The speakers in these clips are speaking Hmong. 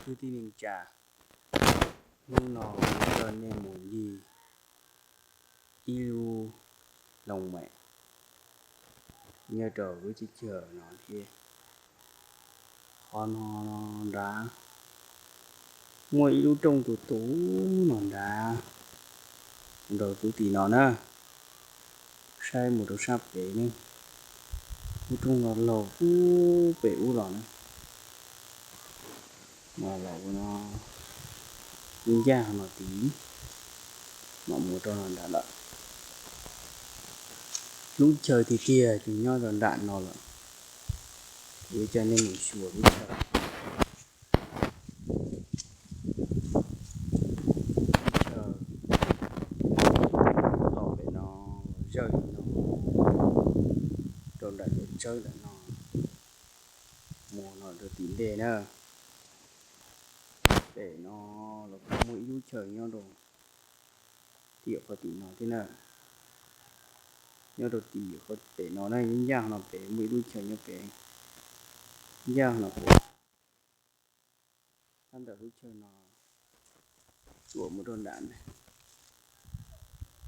Kwv tij neej tsa, hnub no kuv coj nej mus ncig ib lub looj mem nyob rau lub teb chaws no thiab. Qhov no nrad muaj ib lub rooj tus tus no nrad, mus rau tus tim no na, saib mus rau sab pem ne, lub rooj no laug ub pem ub los na, no los ua no, ncaj no tid, mam mus rau no nrad lawm. Lub chaw tiag tiag ces nyob rau nram no lawm. Kuv yuav coj nej mus xyuas lub chaw, lub chaw los pem no, zawj li no, rau nram cov tsawb ntawm no, mus no rau tim ntej na. Pem no los kuj muaj ib lub chaw nyob rau tim qhov tim no thiab na. Nyob rau tim qhov pem no na, ncaj no pem muaj ib lub chaw nyob pem, ncaj no pem. Tab ntawm lub chaw no tsuas mus rau nram na,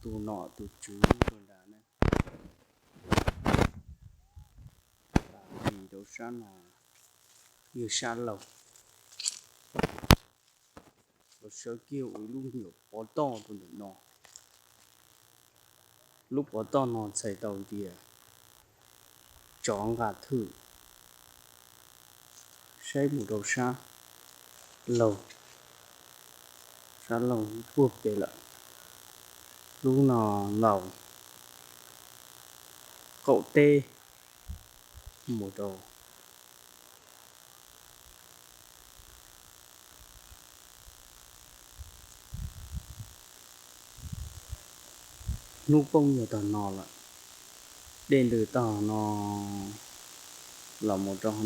tus nom tus tswv rau nrad na. Tab sis rau sab no yog sab laug, los sawv kiag ua ib lub nyuam pov toj rau ntawm no. Lub pov toj no txhais tau tias tsov nqa thwj. Saib mus rau sab laug, sab laug puag pem lawm, lub no laug qaum teb mus rau hnub poob yog tog no lawm, dej ntws tog no los mus rau